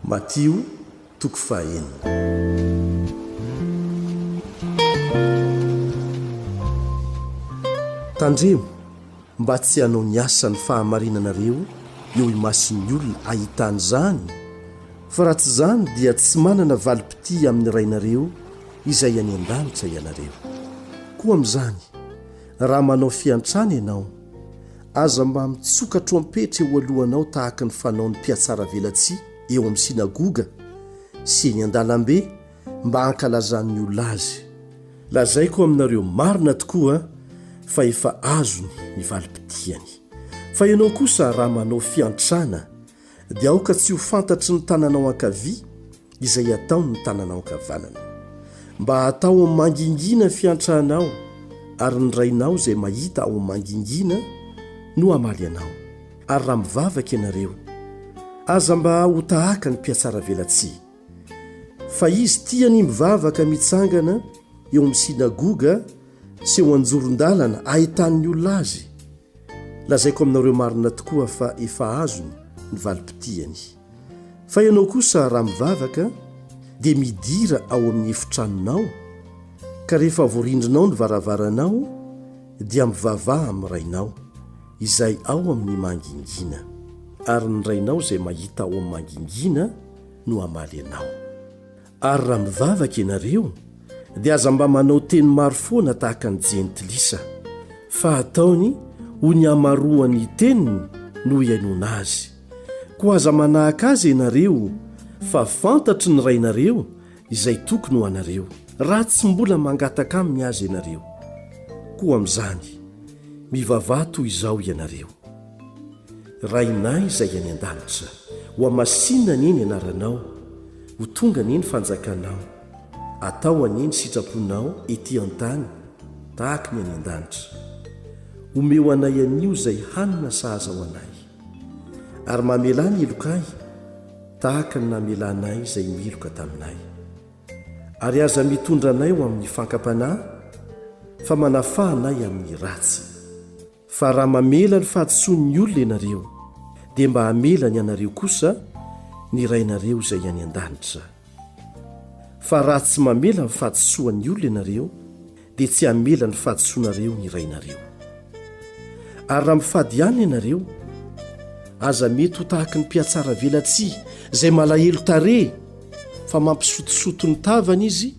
Matio toko fahaenina. Tandremo mba tsy hanao ny asan'ny fahamarinanareo eo imason'ny olona hahitany izany, fa raha tsy izany dia tsy manana valim-pitia amin'ny Rainareo izay any an-danitra ianareo. Koa amin'izany, raha manao fiantrana ianao, aza mba mitsoka trompetra eo alohanao tahaka ny fanaon'ny mpihatsaravelatsihy eo amin'ny synagoga sy eny an-dalambe mba hankalazan'ny olona azy. Lazaiko aminareo marina tokoa fa efa azony ny valim-pitiany. Fa ianao kosa raha manao fiantrana dia aoka tsy ho fantatry ny tananao ankavia izay ataon'ny tananao ankavanana. Mba hatao amin'ny mangingina ny fiantranao, ary ny Rainao izay mahita ao amin'ny mangingina no hamaly anao. Ary raha mivavaka ianareo, aza mba ho tahaka ny mpihatsaravelatsihy, fa izy tia ny mivavaka mitsangana eo amin'ny synagoga sy eo an-joron-dalana ahitan'ny olona azy. Lazaiko aminareo marina tokoa fa efa azony ny valim-pitiany. Fa ianao kosa raha mivavaka dia midira ao amin'ny efitranonao, ka rehefa voarindrinao ny varavaranao dia mivavaha amin'ny Rainao izay ao amin'ny mangingina, ary ny Rainao izay mahita ao amin'ny mangingina no hamaly anao. Ary raha mivavaka ianareo, dia aza mba manao teny maro foana tahaka ny jentilisa, fa ataony ho ny hamaroan'ny teniny no hihainoana azy. Koa aza manahaka azy ianareo, fa fantatry ny Rainareo izay tokony ho anareo, raha tsy mbola mangataka aminy aza ianareo. Koa amin'izany, mivavaha toy izao ianareo. Rainay izay any an-danitra, hohamasinina anie ny anaranao, ho tonga anie ny fanjakanao, atao anie ny sitraponao ety an-tany tahaka ny any an-danitra. Omeo anay anio izay hanina sahaza ho anay. Ary mamelà ny helokay tahaka ny namelanay izay meloka taminay. Ary aza mitondra anay ho amin'ny fankam-panahy, fa manafaha anay amin'ny ratsy. Fa raha mamela ny fahadisoan'ny olona ianareo, dia mba hamela ny anareo kosa ny Rainareo izay any an-danitra. Fa raha tsy mamela ny fahadisoan'ny olona ianareo, dia tsy hamela ny fahadisoanareo ny Rainareo. Ary raha mifady ihany ianareo, aza mety ho tahaky ny mpihatsaravelatsihy izay malahelo tarehy fa mampisotosoto ny tavany izy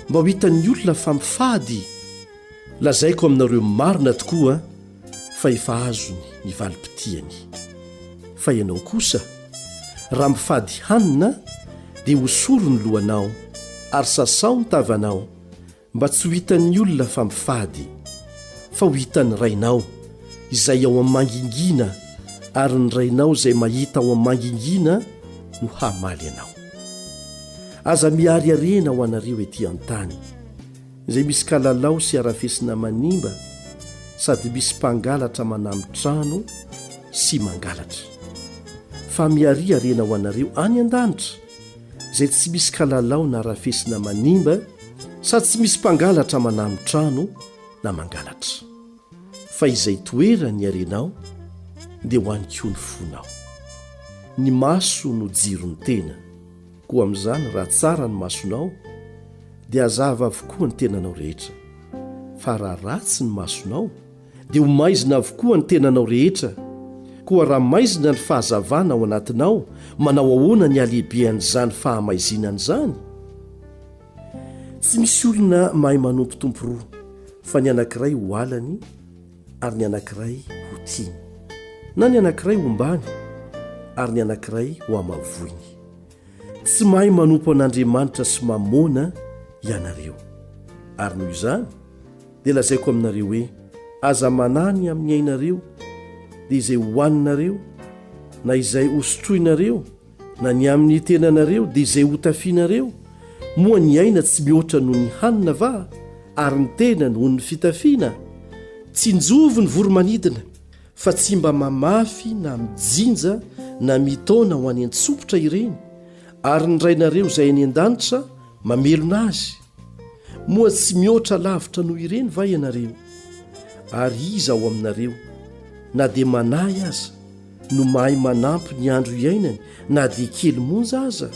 mba ho hitan'ny olona fa mifady. Lazaiko aminareo marina tokoa fa efa azony ny valim-pitiany. Fa ianao kosa, raha mifady hanina, dia hosoro ny lohanao, ary sasao ny tavanao, mba tsy ho hitan'ny olona fa mifady, fa ho hitan'ny Rainao, izay ao amin'ny mangingina, ary ny Rainao izay mahita ao amin'ny mangingina no hamaly anao. Aza mihariharena ho anareo ety an-tany. Izay misy kalalao sy harafesina manimba sady misy mpangalatra manamy trano sy mangalatra. Fa miharia harena ho anareo any an-danitra, izay tsy misy kalalao na harafesina manimba sady tsy misy mpangalatra manamy trano na mangalatra. Fa izay toeran'ny harenao dia ho any koa ny fonao. Ny maso no jiron'ny tena, koa amin'izany raha tsara ny masonao, dia hazava avokoa ny tenanao rehetra, fa raha ratsy ny masonao, dia ho maizina avokoa ny tenanao rehetra, koa raha maizina ny fahazavana ao anatinao, manao ahoana ny halehibean'izany fahamaizinana izany? Tsy misy olona mahay manompo tompo roa, fa ny anankiray ho halany ary ny anankiray ho tiany, na ny anankiray hombany ary ny anankiray ho hamavoiny. Tsy mahay manompo an'Andriamanitra sy Mamôna ianareo. Ary noho izany, dia lazaiko aminareo hoe, Aza manahy ny amin'ny ainareo, dia izay hohaninareo, na izay hosotroinareo, na ny amin'ny tenanareo, dia izay hotafianareo. Moa ny aina tsy mihoatra noho ny hanina va, ary ny tena noho ny fitafiana? Tsinjovy ny voro-manidina, Fa tsy mba mamafy na mijinja na mitaona ho any an-tsompitra ireny, ary ny Rainareo izay any an-danitra mamelona azy. Moa tsy mihoatra lavitra noho ireny va ianareo? Ary iza ao aminareo, na dia manahy aza, no mahay manampy ny andro iainany na dia kely monja aza?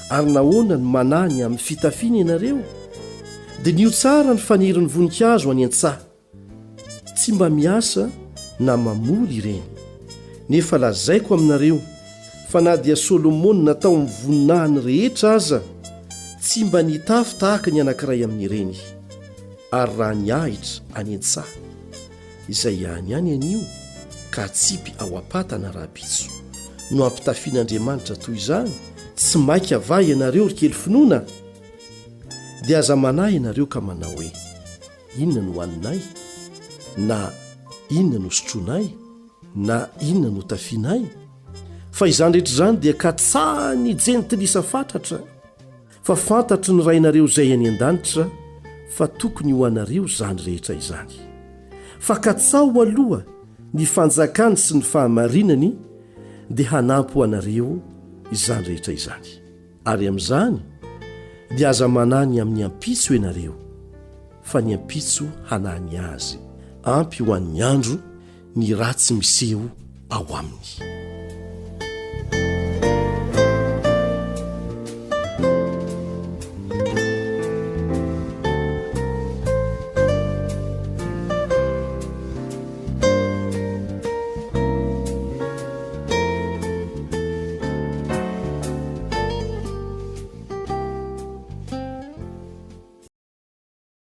Ary nahoana no manahy ny amin'ny fitafiana ianareo? Diniho tsara ny fanirin'ny voninkazo any an-tsaha. Tsy mba miasa na mamory ireny. Nefa lazaiko aminareo fa na dia Solomona tao amin'ny voninahiny rehetra aza tsy mba nitafy tahaka ny anankiray amin'ireny. Ary raha ny ahitra any an-tsaha, izay ihany ihany anio ka atsipy ao am-patana rahampitso, no ampitafian'Andriamanitra toy izany, tsy maika va ianareo ry kely finoana? Dia aza manahy ianareo ka manao hoe, Inona no haninay? Na inona no sotroinay? Na inona no tafianay? Fa izany rehetra izany dia katsahin'ny jentilisa fatratra, fa fantatry ny Rainareo izay any an-danitra fa tokony ho anareo izany rehetra izany. Fa katsaho aloha ny fanjakany sy ny fahamarinany, dia hanampy ho anareo izany rehetra izany. Ary amin'izany dia aza manahy ny amin'ny ampitso ianareo, fa ny ampitso hanahy ny azy. Ampy ho an'ny andro ny ratsy miseho ao aminy.